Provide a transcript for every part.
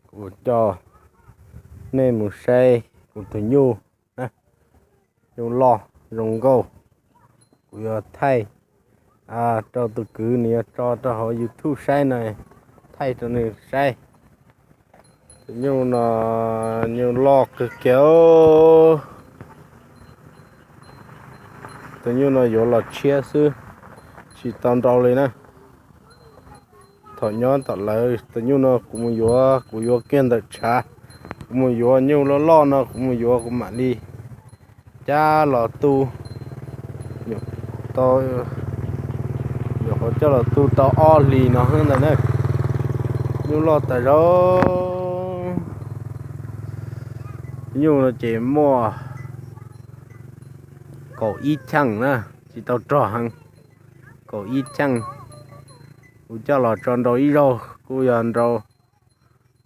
Kuv coj nej mus saib kuv tus nyuj, nyuj loj zoo nkauj. Kuv yuav thaij rau tus kwv, nws yuav tso rau hauv YouTube saib no, thaij rau nws saib. Tus nyuj no nyuj loj kawg kiag. Tus nyuj no yuav los tshiab xwb, tsis tau nrau li na. Thaum nyob tom lawv tus nyuj no kuv mus yuav, kuv yuav kiag ntawm tshav. Kuv mus yuav nyuj loj loj no, kuv mus yuav kuv mam li cab los tu. Tau, nyuam qhuav coj los tu tau ob hlis no xwb ntag na. Nyuj loj tas zog. Nyuj no ces muaj kaum ib cheej na, tsis tau rog heev, kaum ib cheej. Kuv coj los tso nrau ib zaug kuj yog nrau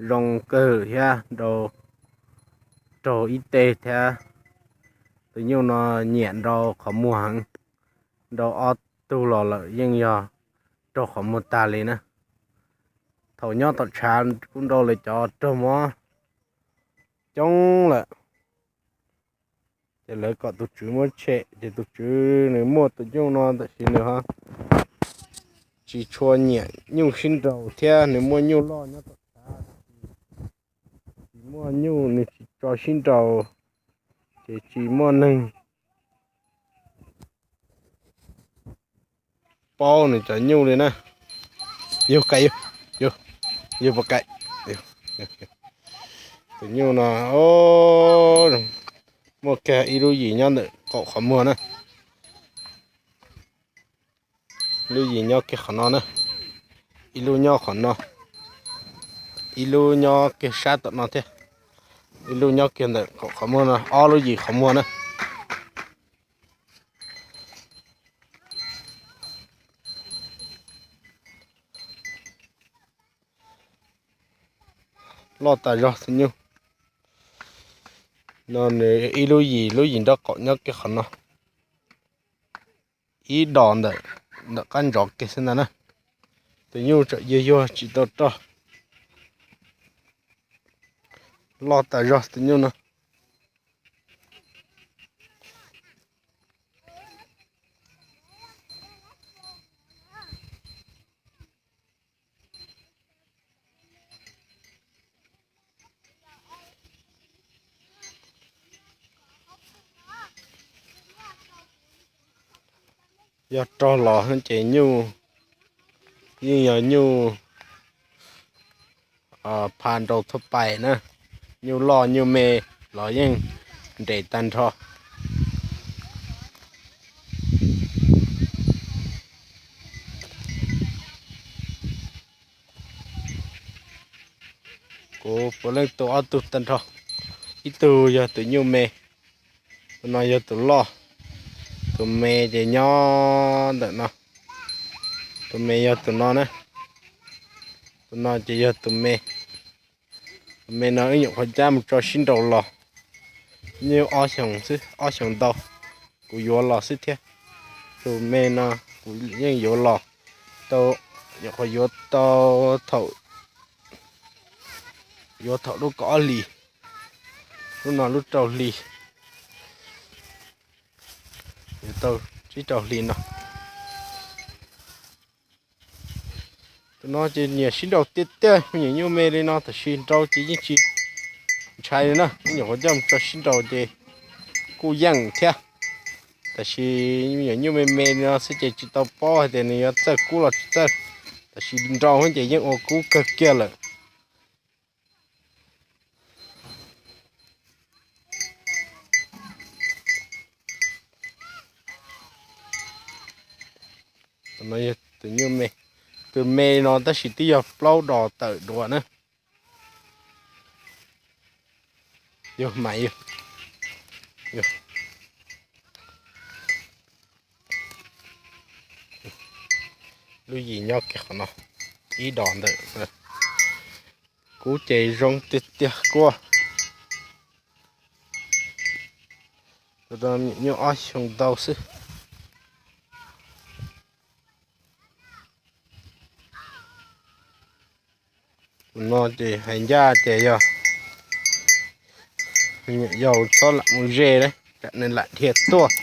zoo kawg thiab, nrau raug ib teg thiab. Tus nyuj no nyiam nrau qhov muag heev, nrau ob tug los lawm yeej yog raug qhov muag tag li na. Thaum nyob tom tshav kuj nrau lawv cov raug mob coob lawm. Ces lawv kom tus tswv muab tshem, ces tus tswv nws muaj tus nyuj no tab sis nws ho tsis tshua nyiam nyuj sib nraus thiab, nws muaj nyuj loj nyob tom tshav, tsis muaj nyuj nws tsis tso sib nraus, ces tsis muaj neeg paub nws cov nyuj li na. Yug kais, yug, yug puas kais. Tus nyuj no muaj kiag ib lub yim nyob ntawm qaum qhov muag na. Lub yim nyob kiag qhov no na, ib lub nyob qhov no, ib lub nyob kiag sab tom no thiab, ib lub nyob kiag ntawm qaum qhov muag no, ob lub yim qhov muag na. Loj tas zog tus nyuj no, nws ib lub yim, lub yim nraub qaum nyob kiag qhov no, ib dos ntawm, ntawm qab ntsov kiag xwb ntag na. Tus nyuj tseem yuag yuag tsis tau rog. Loj tas zog tus nyuj no. Yog rog los ces nyuj yeej yog nyuj pha nrau thuab pais na, nyuj loj nyuj me los yeej nres tag nrho. Kuv puav leej tu ob tug tag nrho, ib tug yog tus nyuj me, tus no yog tus loj, tus me ces nyob ntawm no, tus me yog tus no na, tus no ces yog tus me. Tus me no wb nyuam qhuav cab mus tso sib nraus los, nyuj ob xyoos xwb, ob xyoos ntau, kuv yuav los xwb thiab. Tus me no kuv yeej yuav los tau, nyuam qhuav yuav tau thaum, yuav thaum lub kaum ob hlis, lub no lub rau hli, yuav tau tsib rau hli no. Tus no ces nyiam sib nraus tiag tiag, me nyuam nyuj me li no tab sis nrau ces yeej tsis ntshai li na, ib nyuam qhuav coj mus tso sib nraus ces kuj yeej thiab. Tab sis me nyuam nyuj me me li no xwb ces tsis tau paub hais tias nws yuav txawj kub los tsis txawj, tab sis nrau ces yeej ua kub kawg kiag lawm. Tus me no tab sis twb yog plaub dos tawm dua na. Yog mas yog, lub yim nyob kiag qhov no, ib dos ntawm. Kub ces zoo tiag tiag kuj. Tus no nyuam nyuj ob xyoo ntau xwb. Tus no ces hais ncaj ces yog, yog txhob lam mus ze, tsam nws lam dhia tuaj.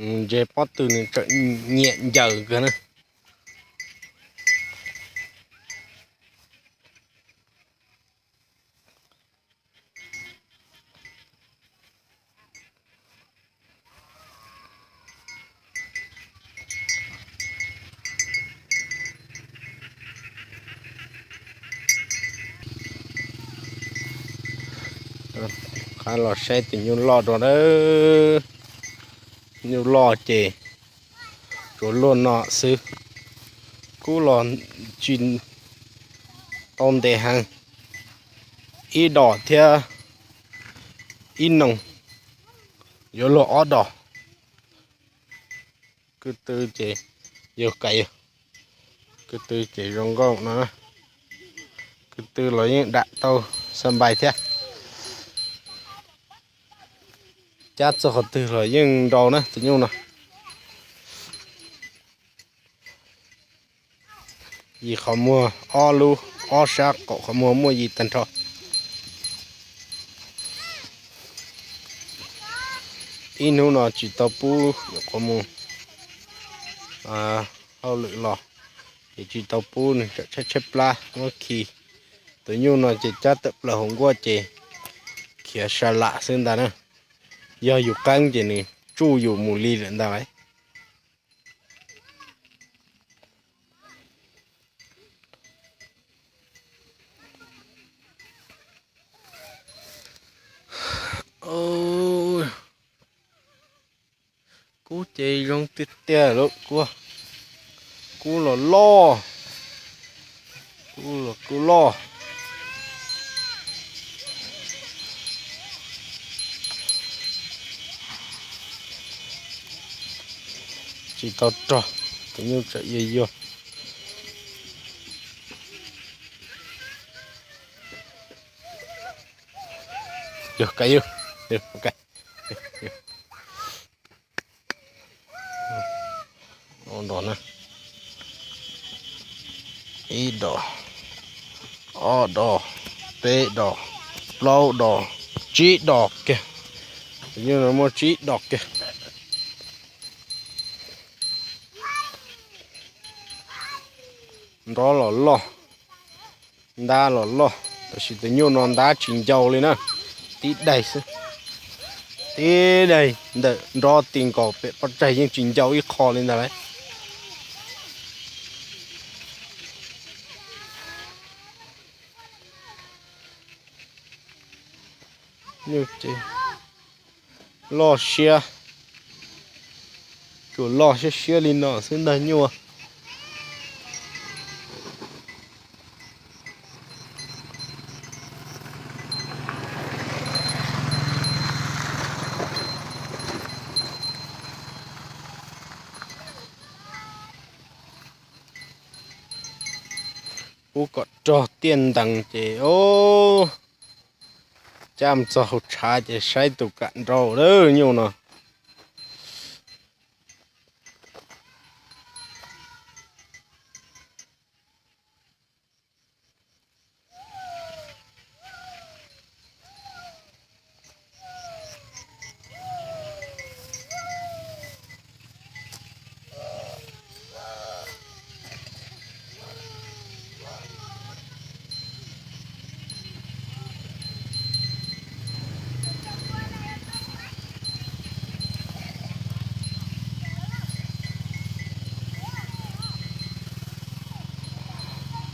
Mus ze pob tw nws tseem nyiam ncaws kawg na. Qab los saib tus nyuj loj rau na. Nyuj loj ces tsuas luaj no xwb, kub los tsis tau ntev heev, ib dos thiab ib noog yuav luag ob dos. Kwv tw ces yog kav yog, kwv tw ces zoo nkauj no, kwv tw los yeej dam tau xa npais thiab. Cab txog qhov twg los yeej nrau na tus nyuj no. Yim qhov muag, ob lub, ob sab qaum qhov muag muaj yim tag nrho. Ib hnub no tsis tau pub nyuam qhuav mus hauj lwm los, ces tsis tau pub nws tsam tshaib tshaib plab muab khi. Tus nyuj no ces cab tawm plaws hauv nkuaj ces khiav sa lam xwb ntag na. Yog yus qeeb ces nws tsuj yus mus li lawm ntag lauj. Kub ces zoo tiag tiag lawm, kub, kub los loj, kub los kub loj. Tsis tau rog, tus nyuj tseem yuag yuag. Yog kav yog, ib dos, ob dos, peb dos, plaub dos, tsib dos kiag. Tus nyuj no muaj tsib dos kiag. Nrov los loj, ntab los loj, tab sis tus nyuj no ntab tsis ncau li na, tib daig xwb. Tib daig ntawm nrov ti nkaus pem pob tsaig yeej tsis ncau ib qho li ntag lauj. Nyuj ces loj siab, tsuas loj siab siab li no xwb ntag nyuj. Pub kom rog tiaj ntees ces, o, cab mus txog hauv tshav ces saib tus kam nrau lawm nyuj no.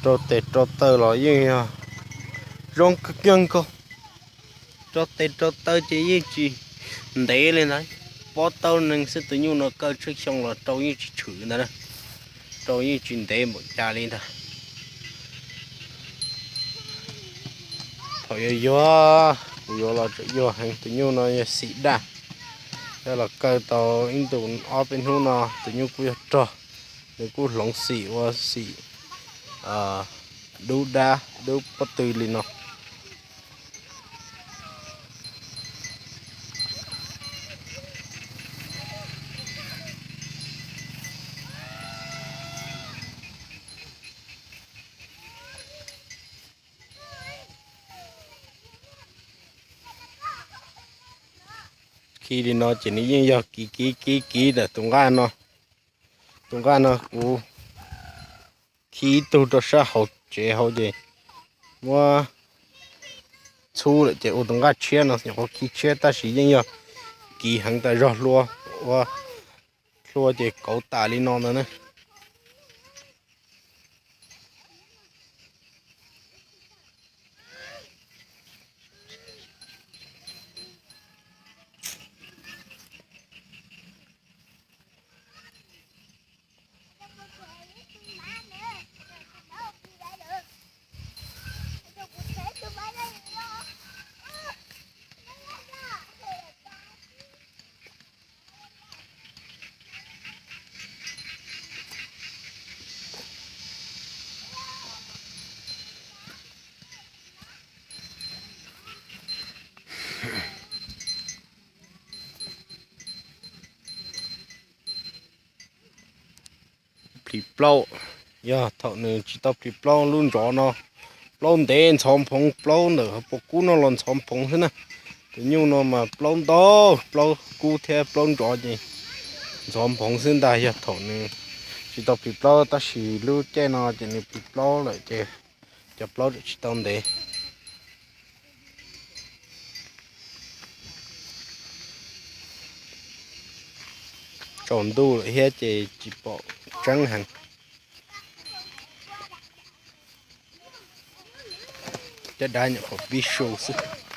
Rau tes rau taw los yeej yog zoo kawg kiag nkaus. Rau tes rau taw ces yeej tsis ntev li ntag. Pob tawb neeg xwb tus nyuj no kaw tsheej xyoo los rau yeej tsis tshwm ntag na. Rau yeej tsis ntev npaum cas li ntag. Thaum yuav yuag, kuv yuav los tseem yuag heev, tus nyuj no yog xim daj. Yog los kaw tau ib ntus ob peb hnub no tus nyuj kuj yog rog, nws kuj hloov xim ua xim dub dab dub pob tw li no. Kiv li no ces nws yeej yog kiv kiv kiv kiv ntawm tus nqaj no. Tus nqaj no kuv khi ib tug rau sab hauv tsev hauv ces muab txhub lawm ces ua tus nqaj tshiab no nyuam qhuav khi tshiab tab sis yeej yog kiv heev tas zog hlua, ua hlua ces kauv tas li no ntag na. Plis plaub, yog thaum nws tsis tau plis plaub lub ntsov no, plaub ntev ntxhov nphoov, plaub ntawm hauv paus kub no los ntxhov nphoov xwb na. Tus nyuj no mas plaub ntau, plaub kub thiab plaub ntsov ces ntxhov nphoov xwb ntag. Yog thaum nws tsis tau plis plaub tab sis lub caij no ces nws plis plaub lawm ces cov plaub tsis tau ntev. Tsaus ntuj lawm thiab ces tsis pom tseeb heev. Caj dab nyuam qhuav pib su xwb.